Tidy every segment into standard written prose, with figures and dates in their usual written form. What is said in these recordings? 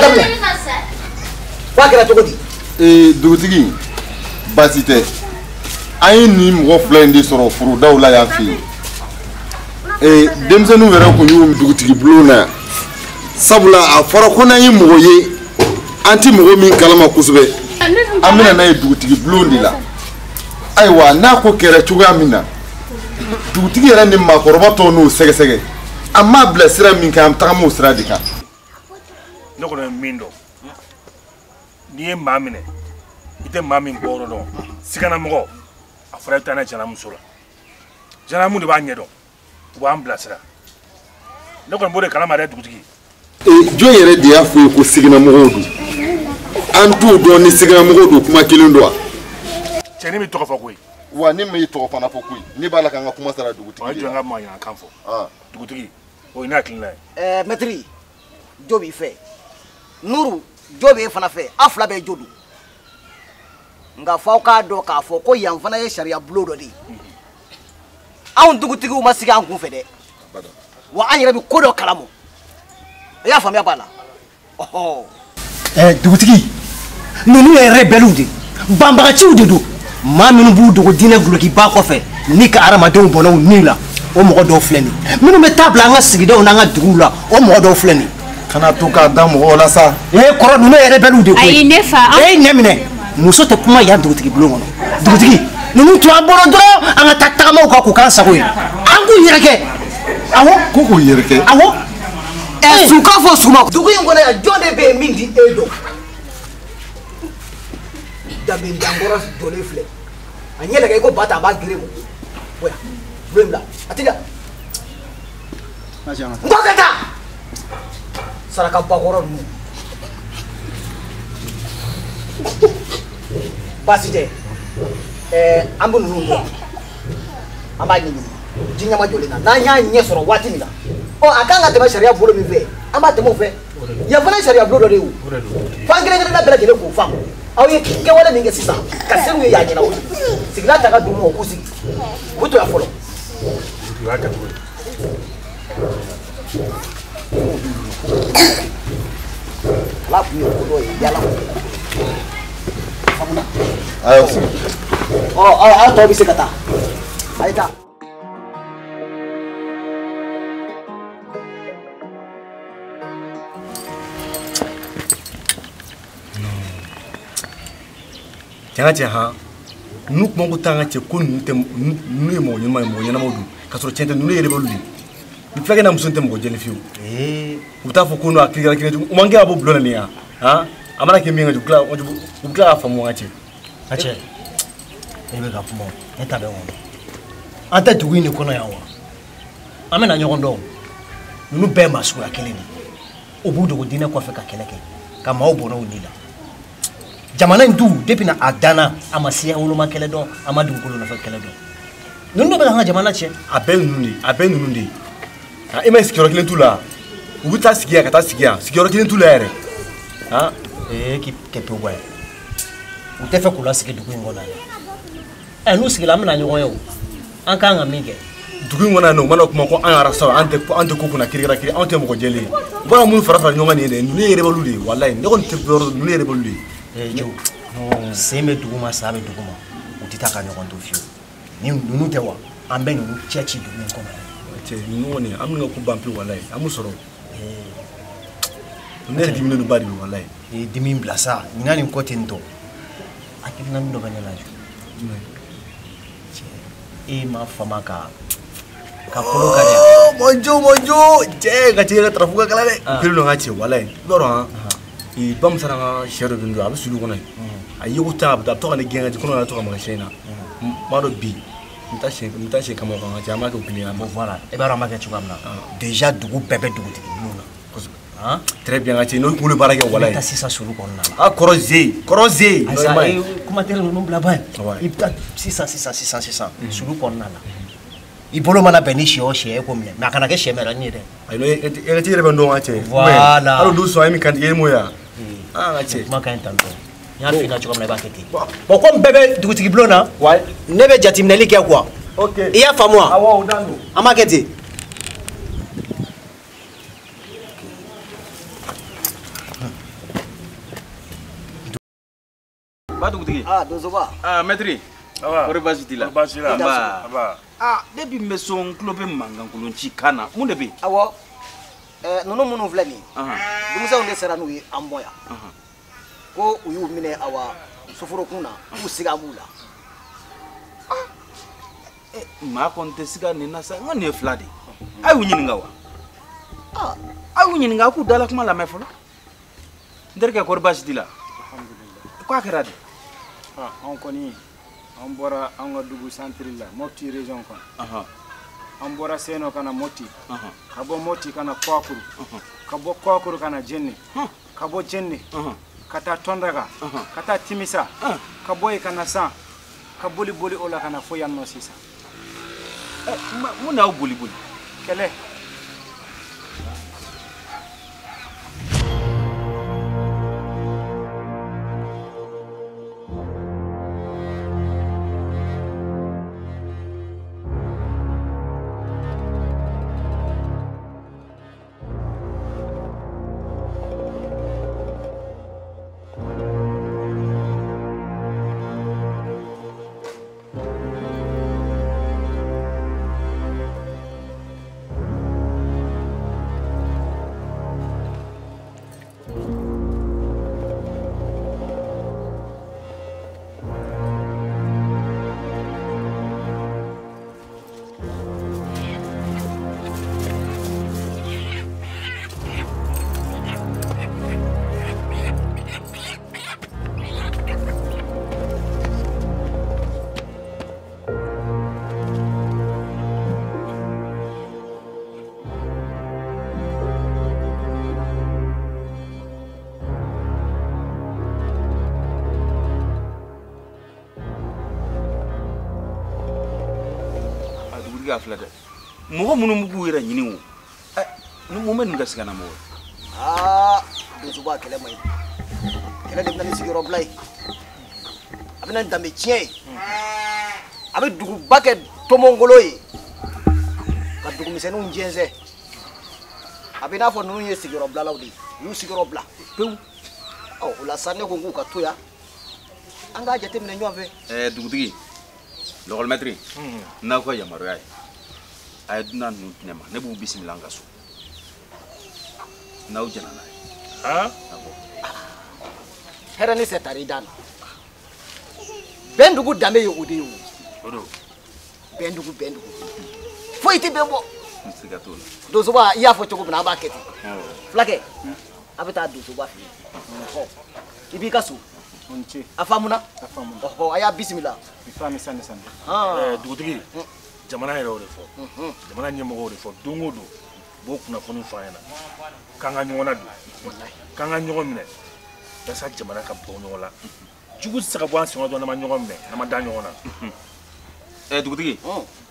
daminɛ. K'a kɛra cogo di? Ee dugutigi baasi tɛ. An ye nin mɔgɔ fila in de sɔrɔ forodaw la yan fɛ yen. Ee denmisɛnninw yɛrɛ kun y'u dugutigi bulon na yan. Sabula a fɔra ko n'an ye mɔgɔ ye an ti mɔgɔ min kalama kosɛbɛ. An bɛna n'a ye dugutigi bulon de la. Ayiwa n'a ko kɛra cogoya min na dugutigi yɛrɛ ni maakɔrɔba tɔw n'o sɛgɛsɛgɛ. An m'a bila sira min kan an tagama o sira de kan. Ne kɔni ye min dɔn n'i ye maa minɛ i tɛ maa min bɔyɔrɔ dɔn siganamɔgɔ a fɔra i bɛ taa n'a ye janamuso la janamu de b'a ɲɛdɔn u b'an bilasira ne kɔni b'o de kalama dɛ dugutigi. Jɔn yɛrɛ de y'a fɔ ye ko siganamɔgɔw don an t'o dɔn ni siganamɔgɔw don kuma kelen don wa. Cɛ ne m'i tɔgɔ fɔ koyi. Wa ne m'e tɔgɔ fana fɔ koyi ne b'a la ka n ka kuma sara dugutigi de la. O ye jɔn ka maa kan fɔ. Dugutigi o ye ne hakilina ye. Ɛɛ mɛtiri jo b'i fɛ Nuru jo b'e fana fɛ aw fila bɛɛ jo don nka f'aw k'a dɔn k'a fɔ ko yan fana ye sariya bulon dɔ de ye anw dugutigiw ma sigi an kun fɛ dɛ wa an yɛrɛ bɛ ko dɔ kalama i y'a faamuya b'a la ɔhɔ. Ɛɛ dugutigi ninnu ye rebelles de ye banbagaciw de don maa minnu b'u dogo diinɛ gulokiba kɔfɛ ni ka hadamadenw bɔnɛ u ni la o mɔgɔ dɔw filɛ nin ye minnu bɛ taa bila an ka sigidaw n'an ka duguw la o mɔgɔ dɔw filɛ nin ye. Kana to k'a da mɔgɔw la sa. Ee kɔrɔ ninnu ye rebelles de koyi. Ayi ne fa. E ɲɛ minɛ muso tɛ kuma yan dugutigi bulon kɔnɔ dugutigi ninnu tun an bolo dɔrɔn an ka taa tagamaw kan k'u k'an sago ye an k'u yɛrɛ kɛ awɔ. Ko k'u yɛrɛ kɛ. Awɔ. Ɛ su k'a fɔ su ma dugu in kɔnɔ yan jɔn de bɛ yen min di e dɔn. Danbedankɔrɔ jɔlen filɛ a ɲɛ lajɛ i ko ba ta a b'a gere bɔ yan bulon in bila a ti da n ko ka taa saraka bakɔrɔ ninnu baasi tɛ ɛɛ an bɛ ninnu dɔn an b'a ɲɛɲini ji ɲama jɔlen na n'an y'a ɲɛ sɔrɔ waati min na ɔ a kan ka tɛmɛ sariya bolo min fɛ an b'a tɛmɛ o fɛ yan fana ye sariya bulon dɔ de ye o f'an kelen kelenna bɛɛ lajɛlen k'o faamu. Aw ye kɛwale min kɛ sisan ka se n'u ye y'a ɲɛna o sigila ta ka d'u ma u k'u sigi u bɛ to yan fɔlɔ. Ala kun ye ko dɔ ye yala ko faamuna. A y'aw sigi. Ɔ aw tɔw bɛ se ka taa a ye taa. Cɛ ka cɛ han ninnu kuma ko t'an ka cɛ ko ninnu tɛ ninnu ye mɔgɔ ɲɛnama ye mɔgɔ ɲɛnamaw don k'a sɔrɔ tiɲɛ tɛ ninnu ye rebelle de ye ni fulakɛ n'a muso tɛ mɔgɔ jɛlen fiyewu u bɛ taa fɔ ko n'o a kirikara kirikara u man kɛ ka bɔ bulon na nin ya han a mana kɛ min kɛ u bɛ tila k'a faamu an ka cɛ. A cɛ e bɛ ka kuma ne ta bɛ n kɔnɔ an tɛ dugu in de kɔnɔ yan wa an bɛna ɲɔgɔn dɔn ninnu bɛɛ maa suguya kelen de u b'u dogo diinɛ kɔfɛ ka kɛlɛ kɛ ka maaw bɔnɛ u ni la. Jamana in du depuis na a danna a ma siya woloma kɛlɛ dɔn a ma dugukolo nɔfɛ kɛlɛ dɔn ninnu dɔ bɛ k'an ka jamana tiɲɛ. A bɛɛ ninnu de a bɛɛ ninnu de ye e ma ye sigiyɔrɔ kelen t'u la u bɛ taa sigi yan ka taa sigi yan sigiyɔrɔ kelen t'u la yɛrɛ. Ee k'i kɛ pewu wa u tɛ fɛ k'u lasigi dugu in kɔnɔ yan ɛ n'u sigila an bɛna ɲɔgɔn ye o an kan ka min kɛ. Dugu in kɔnɔ yan nɔ u mana kuma ko an yɛrɛ sɔrɔ an tɛ ko kunna kirikara kiri anw tɛ mɔgɔ jɛlen ye u b'a minnu fara fara ɲɔgɔn kan nin ye dɛ ninnu ye rebelle de ye walayi ne kɔni tɛ yɔrɔ ninnu ye rebelle de ye. Jo sen bɛ dugu ma sa bɛ dugu ma u tɛ taa ka ɲɔgɔn to fiyewu ni ninnu tɛ wa an bɛ ninnu cɛ ci dugu in kɔnɔ. Cɛ ninnu kɔni an bɛna ko ban pewu walayi an b'u sɔrɔ ne yɛrɛ diminen don ba de walayi. I ye dimi bila sa ɲinan nin kɔ ten tɔ hakilina min dɔ bɛ ne la jo cɛ e ma fama ka kolo ka di. Mɔjo mɔjo cɛ ka cɛ yɛrɛ tarafu ka kalan dɛ. O kelen don ka cɛ walayi i b'a dɔn han. Bamusa ka sɛ dɔ bɛ n don a bɛ sulu kɔnɔ yen a ye ko tan a bɛ to ka ne gɛn ka kɔnɔ ka to ka maga sɛ in na n b'a dɔn bi n bɛ taa sɛ kama kan ka cɛ an b'a kɛ o kelen ye. Bon voilà e b'a dɔn an b'a kɛ cogoya min na déjà dugu bɛɛ bɛ dugutigi bulon na kosɛbɛ. Très bien ka cɛ n'o kunkolo baara kɛ walayi. I bɛ taa sisan sulu kɔnɔna la. A kɔrɔ ze kɔrɔ ze. Ayi kuma tɛ ninnu bila ban i bɛ taa sisan sisan sisan sisan sulu kɔnɔna la. I bolo mana bɛn ni sɛ o sɛ e k'o minɛ mais a kana kɛ sɛ mɛrɛnin ye dɛ. Ayi e yɛrɛ bɛ n dɔn ka cɛ. Voilà. Hali o don sɔn a ye min kantigɛ e m'o ye wa. Ah ka cɛ. Kuma ka ɲi tantɔ. N y'a f'i ɲɛna cogo min na i b'a kɛ ten. Bon comme bɛɛ bɛ dugutigi bulon na. Ne bɛ jateminɛli kɛ quoi. Ok. I y'a faamu wa? Awɔ o dan don. An b'a kɛ ten. Ba dugutigi. Ah donsoba. Ah maître. Kɔri baasi t'i la? Baasi la. Nba. Ah depuis n bɛ so n tulo bɛ mankankolon ci kan na mun de bɛ yen? Awɔ. Ninnu minnu filɛ nin ye. Denmisɛnw de sera n'u ye an bɔ yan. Ko u y'u minɛ awa soforokun na k'u siga b'u la. Maa kɔni tɛ siga nin na sa n ka nin ye fila de ye. A y'u ɲininka wa? A y'u ɲininka a k'u dala kuma lamɛn fɔlɔ. N terikɛ kɔri baasi t'i la? Alhamdulilayi. K'a kɛra di? Anw kɔni an bɔra an ka dugu santiri la Mopti région kɔnɔ. An bɔra Seno ka na Mopti. Ka bɔ Mopti ka na Kɔkuru. Ka bɔ Kɔkuru ka na Jenne. Ka bɔ Jenne. Ka taa Tɔndaga. Ka taa Timisa. Ka bɔ yen ka na San. Ka boli boli o la ka na fo yan nɔ sisan. Mun n'aw boli boli? Kɛlɛ. Dugutigi a filɛ dɛ. Mɔgɔ minnu b'u k'u yɛrɛ ɲini o. Mun bɛ ninnu kɛ sigana mɔgɔ ye? Aa donsoba kɛlɛ man ɲi. Kɛlɛ de bɛ na ni sigiyɔrɔ bila ye. A bɛ na ni danbe tiɲɛ ye. A bɛ duguba kɛ tɔmɔngolo ye. Ka dugumisɛnninw jɛnsɛn. A bɛ i n'a fɔ ninnu ye sigiyɔrɔ bilalaw de ye. U y'u sigiyɔrɔ bila pewu. Ɔ o la sa ne ko n k'u ka to yan. An k'a jateminɛ ɲɔgɔn fɛ. Dugutigi. Lɔgɔlimɛtiri n'aw ka yamaruya ye a ye dunan ninnu di ne ma ne b'u bisimila n ka so n'aw jɛna n'a ye. Hɛrɛ ni sɛ taara i dan na. Bɛn dugu danbe ye o de ye o. Bɛn dugu bɛn dugu foyi tɛ bɛn bɔ. Siga t'o la. Donsoba i y'a fɔ cogo min na an b'a kɛ ten. Fulakɛ a bɛ taa donsoba fɛ yen. I b'i ka so. A faamuna? A faamuna. Ɔhɔ a y'a bisimila. Dugutigi jamana yɛrɛ y'o de fɔ. Jamana ɲɛmɔgɔw de fɔ don o don u b'o kunnafoni fɔ an ɲɛna k'an ka ɲɔgɔn ladon k'an ka ɲɔgɔn minɛ walasa jamana ka bɔ ɲɔgɔn la jugu tɛ se ka bɔ an senkɔrɔ dɔrɔn n'an ma ɲɔgɔn minɛ n'an ma da ɲɔgɔn na. Dugutigi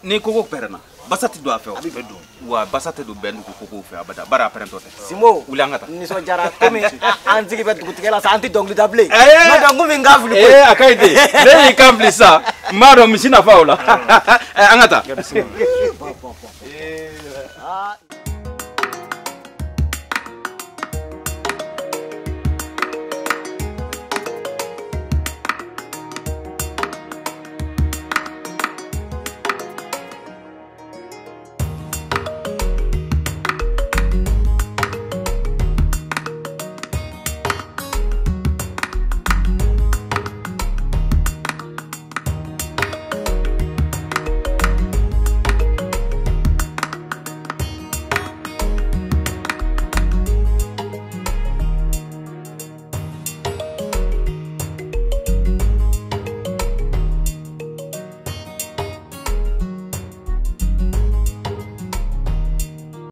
ni koko pɛrɛnna basa tɛ don a fɛ o. A bɛ don. Wa basa tɛ don bɛn dugu kokow fɛ abada bari a pɛrɛntɔ tɛ. Simo wuli an ka taa. Nisɔndiyara komi an sigi bɛ dugutigɛ la sa an tɛ dɔnkili da bilen. N'o tɛ n kun bɛ n kan fili koyi. A ka ɲi ten ne y'i kan fili sisan n b'a dɔn misi nafa o la. An ka taa. Ah.